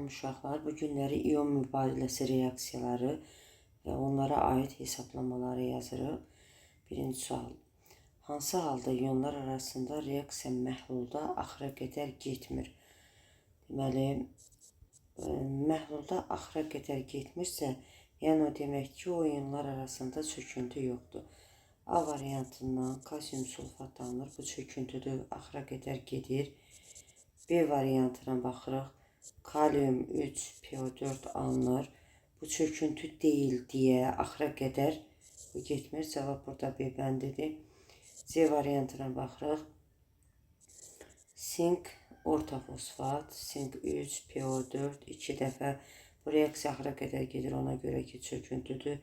Salam uşaqlar, bu günləri ion mübadiləsi reaksiyaları və onlara aid hesablamaları yazırıq. Birinci sual. Hansı halda ionlar arasında reaksiya məhlulda axıra qədər getmir? Deməli, məhlulda axıra qədər getmirsə, yəni o deməkdir ki, o ionlar arasında çöküntü yoxdur. A variantından kalsium sulfat alınır. Bu çöküntüdür, axıra qədər gedir. B variantına baxırıq. Kalium 3 PO4 alınır. Bu çöküntü deyil deyə axıra qədər bu getmir. Cavab burada B bəndidir. C variantına baxırıq. Sink ortofosfat, sink 3 PO4 2 dəfə bu reaksiya axıra qədər gedir ona görə ki, çöküntüdür.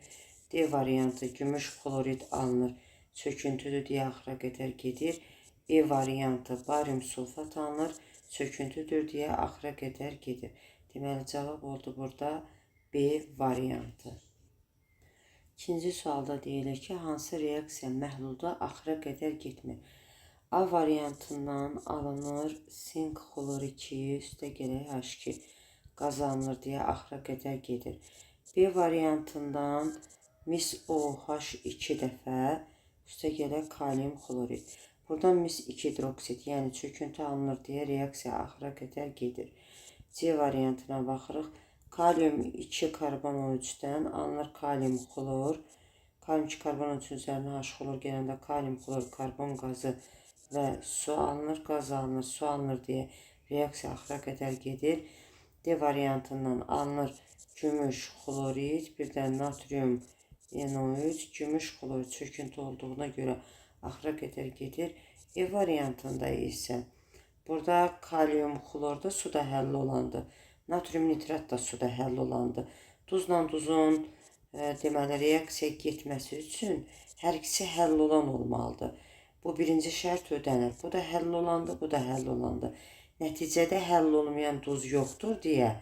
D variantı gümüş xlorid alınır. Çöküntüdür deyə axıra qədər gedir. E variantı barium sulfat alınır. Çöküntüdür deyə axıra qədər gedir. Deməli, cavab oldu burada B variantı. İkinci sualda deyilir ki, hansı reaksiya məhlulda axıra qədər getmir? A variantından alınır sink xlor 2, üstə gələk H2 qazanılır deyə axıra qədər gedir. B variantından mis OH 2 dəfə, üstə gələk kalium xlorid. Buradan mis 2 hidroksid, yəni çöküntü alınır deyə reaksiya axıra qədər gedir. C variantına baxırıq. Kalium 2 karbon 13-dən alınır kalium xlor. Kalium 2 karbon 13-ün üzərinə H xlor gələndə kalium xlor, karbon qazı və su alınır, qaz alınır, su alınır deyə reaksiya axıra qədər gedir. D variantından alınır gümüş xlorid, bir də natrium NO3, gümüş xlorid çöküntü olduğuna görə axıra qədər gedir. E variantında isə burada kalium xlor da suda həll olandı. Natrium nitrat da suda həll olandı. Duzla duzun deməli reaksiya getməsi üçün hər ikisi həll olan olmalıdır. Bu birinci şərt ödənir. Bu da həll olandı, bu da həll olandı. Nəticədə həll olmayan duz yoxdur deyə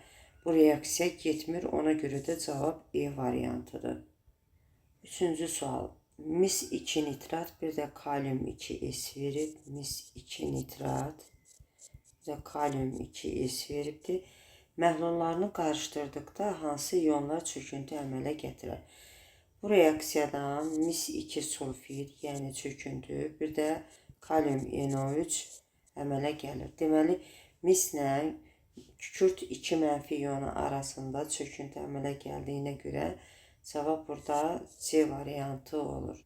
bu reaksiya getmir. Ona görə də cavab E variantıdır. Üçüncü sual. Mis 2 nitrat, bir də kalium 2 S verib. Mis 2 nitrat, bir də kalium 2 S veribdir. Məhlullarını qarışdırdıqda hansı ionlar çöküntü əmələ gətirər? Bu reaksiyadan mis 2 sulfid, yəni çöküntü, bir də kalium NO3 əmələ gəlir. Deməli, mislə kükürt 2 mənfi ionu arasında çöküntü əmələ gəldiyinə görə cavab burada C variantı olur.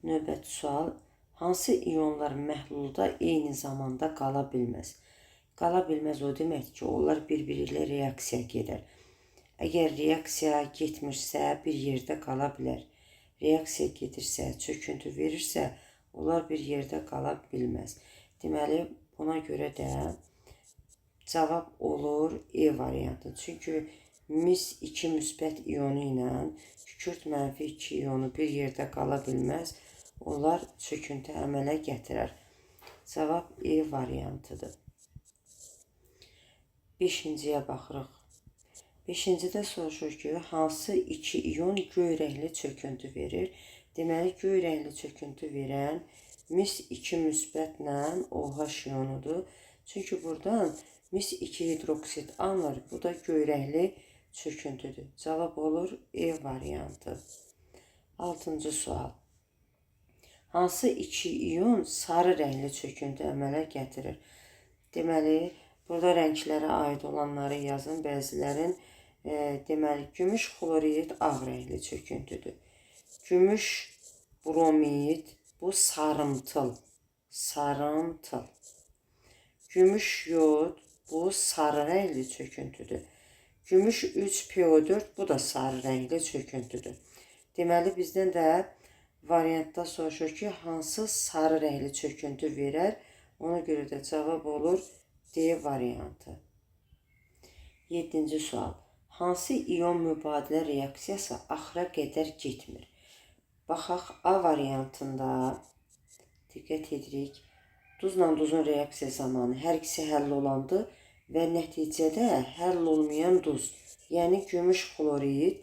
Növbəti sual. Hansı ionlar məhlulda eyni zamanda qala bilməz? Qala bilməz o deməkdir ki, onlar bir-biri ilə reaksiya gedər. Əgər reaksiya getmirsə, bir yerdə qala bilər. Reaksiya gedirsə, çöküntü verirsə, onlar bir yerdə qala bilməz. Deməli, buna görə də cavab olur E variantı. Çünki mis 2 müsbət ionu ilə kükürt mənfi 2 ionu bir yerdə qala bilməz. Onlar çöküntü əmələ gətirər. Cavab E variantıdır. Beşinciyə baxırıq. Beşincidə soruşur ki, hansı iki ion göy rəngli çöküntü verir? Deməli, göy rəngli çöküntü verən mis 2 müsbətlə OH ionudur. Çünki buradan mis 2 hidroksid alınır. Bu da göy rəngli çöküntüdür. Cavab olur E variantı. Altıncı sual. Hansı iki ion sarı rəngli çöküntü əmələ gətirir? Deməli, burada rənglərə aid olanları yazın. Bəzilərin, deməli, gümüş xlorid ağ rəngli çöküntüdür. Gümüş bromid, bu sarımtıl. Sarımtıl. Gümüş yod, bu sarı rəngli çöküntüdür. Gümüş 3 PO4, bu da sarı rəngli çöküntüdür. Deməli, bizdən də variantda soruşur ki, hansı sarı rəngli çöküntü verər? Ona görə də cavab olur D variantı. Yeddinci sual. Hansı ion mübadilə reaksiyası axıra qədər getmir? Baxaq, A variantında diqqət edirik. Duzla duzun reaksiya zamanı hər ikisi həll olandı və nəticədə həll olmayan duz, yəni gümüş xlorid,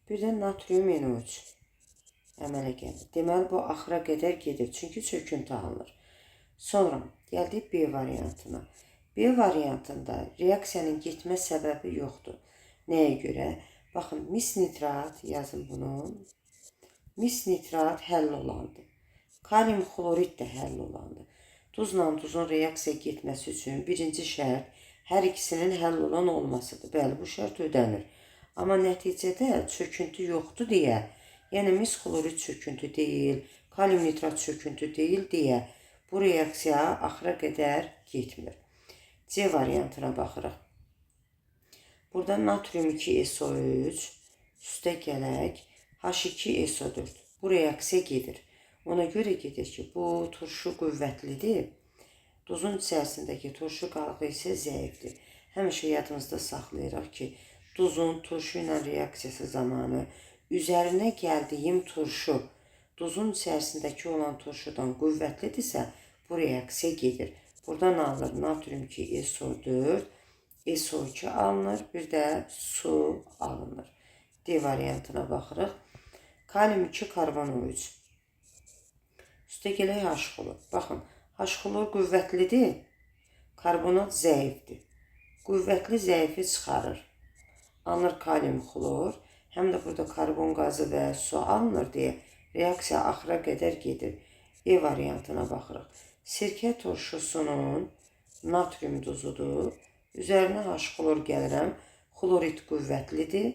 bir də natrium NO3 əmələ gəlir. Deməli, bu axıra qədər gedir, çünki çöküntü alınır. Sonra gəldik B variantına. B variantında reaksiyanın getmə səbəbi yoxdur. Nəyə görə? Baxın, mis nitrat, yazın bunu. Mis nitrat həll olandır. Kalium xlorid də həll olandır. Duzla duzun reaksiya getməsi üçün birinci şərt hər ikisinin həll olan olmasıdır. Bəli, bu şərt ödənir. Amma nəticədə çöküntü yoxdur deyə, yəni mis xlorid çöküntü deyil, kalium nitrat çöküntü deyil deyə bu reaksiya axıra qədər getmir. C variantına baxırıq. Burada natrium 2SO3 üstə gələk H2SO4. Bu reaksiya gedir. Ona görə gedir ki, bu turşu qüvvətlidir. Duzun içərisindəki turşu qalığı isə zəifdir. Həmişə yadımızda saxlayırıq ki, duzun turşu ilə reaksiyası zamanı üzərinə gəldiyim turşu duzun içərisindəki olan turşudan qüvvətlidirsə, bu reaksiya gedir. Buradan alınır natrium 2SO4, SO2 alınır, bir də su alınır. D variantına baxırıq. Kalium 2, karbon O3. Üstə gələk H-xlor. Baxın, H-xlor qüvvətlidir, karbonat zəifdir. Qüvvətli zəifi çıxarır. Alınır kalium xlor, həm də burada karbon qazı və su alınır deyə reaksiya axıra qədər gedir. E variantına baxırıq. Sirkə turşusunun natrium duzudur. Üzərinə H-xlor gəlirəm. Xlorid qüvvətlidir.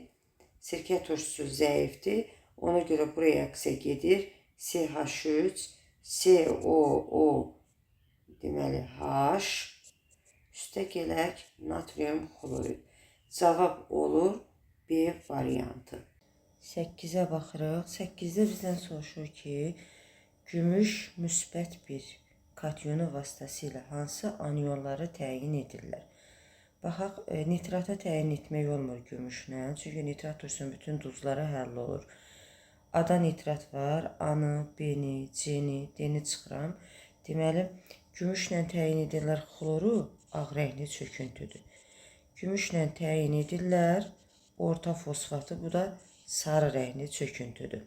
Sirkə turşusu zəifdir. Ona görə bu reaksiya gedir. CH3, COO, deməli H, üstə gələk natrium xlorid. Cavab olur B variantı. 8-ə baxırıq. 8-də bizdən soruşur ki, gümüş müsbət bir katyonu vasitəsilə hansı anionları təyin edirlər? Baxaq, nitrata təyin etmək olmur gümüşlə. Çünki nitrat turşusunun bütün duzlara həll olur. A-da nitrat var. A-nı, B-ni, C-ni, D-ni çıxıram. Deməli, gümüşlə təyin edirlər xloru, ağ rəngli çöküntüdür. Gümüşlə təyin edirlər orta fosfatı, bu da sarı rəngli çöküntüdür.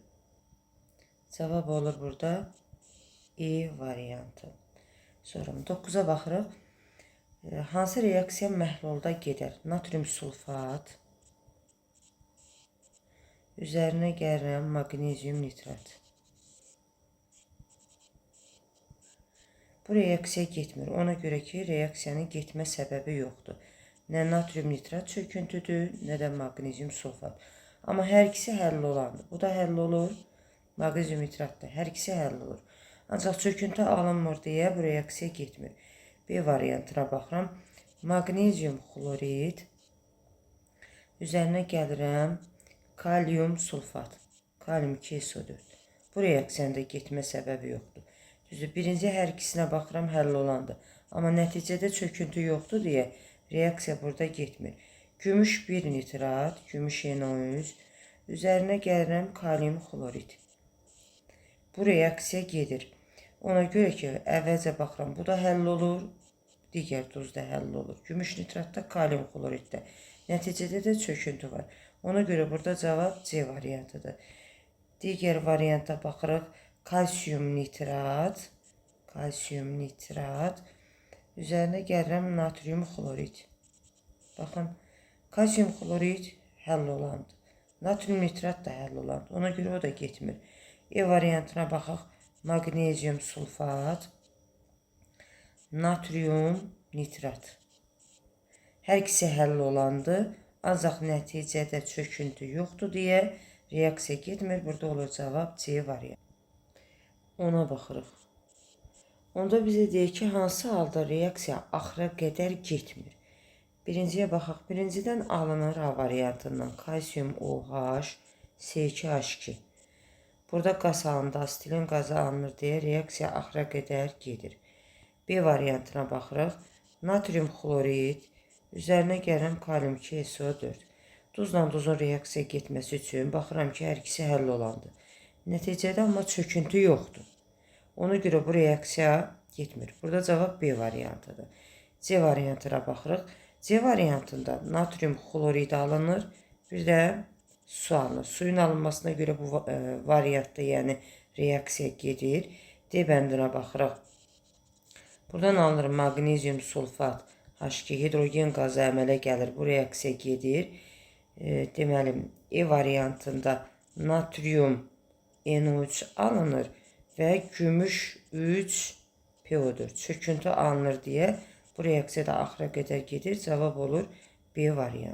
Cavab olur burada E variantı. Sonra 9-a baxırıq. Hansı reaksiya məhlulda gedər? Natrium sulfat. Üzərinə gəlirəm maqnezium nitrat. Bu reaksiya getmir. Ona görə ki, reaksiyanın getmə səbəbi yoxdur. Nə natrium nitrat çöküntüdür, nə də maqnezium sulfat. Amma hər ikisi həll olandır. Bu da həll olur, maqnezium nitrat da. Hər ikisi həll olur. Ancaq çöküntü alınmır deyə bu reaksiya getmir. B variantına baxıram. Maqnezium xlorid. Üzərinə gəlirəm kalium sulfat. Kalium 2SO4. Bu reaksiyanın da getmə səbəbi yoxdur. Düzdür, birinci hər ikisinə baxıram həll olandır. Amma nəticədə çöküntü yoxdur deyə reaksiya burada getmir. Gümüş 1 nitrat, gümüş NO3. Üzərinə gəlirəm kalium xlorid. Bu reaksiya gedir. Ona görə ki, əvvəlcə baxıram, bu da həll olur, digər duz da həll olur. Gümüş nitratda, kalium xloriddə. Nəticədə də çöküntü var. Ona görə burada cavab C variantıdır. Digər varianta baxırıq. Kalsium nitrat, kalsium nitrat. Üzərinə gəlirəm natrium xlorid. Baxın, kalsium xlorid həll olandır. Natrium nitrat da həll olandır. Ona görə o da getmir. E variantına baxaq. Maqnezium sulfat, natrium nitrat. Hər ikisi həll olandır. Ancaq nəticədə çöküntü yoxdur deyə reaksiya getmir. Burada olur cavab C variantı. Ona baxırıq. Onda bizə deyir ki, hansı halda reaksiya axıra qədər getmir. Birinciyə baxaq. Birincidən alınır A variantından kalsium OH, C2H2. Burada qaz alındı, asetilin qazı alınır deyə reaksiya axıra qədər gedir. B variantına baxırıq. Natrium xlorid, üzərinə gələn kalium 2SO4. Duzla duzun reaksiya getməsi üçün baxıram ki, hər ikisi həll olandır. Nəticədə amma çöküntü yoxdur. Ona görə bu reaksiya getmir. Burada cavab B variantıdır. C variantına baxırıq. C variantında natrium xlorid alınır, bir də su alınır. Suyun alınmasına görə bu variantda, yəni reaksiya gedir. D bəndinə baxırıq. Buradan alınır maqnezium sulfat H2 hidrogen qazı əmələ gəlir. Bu reaksiya gedir. Deməli, E variantında natrium NO3 alınır və gümüş 3 PO4 çöküntü alınır deyə bu reaksiya da axıra qədər gedir. Cavab olur B variantı.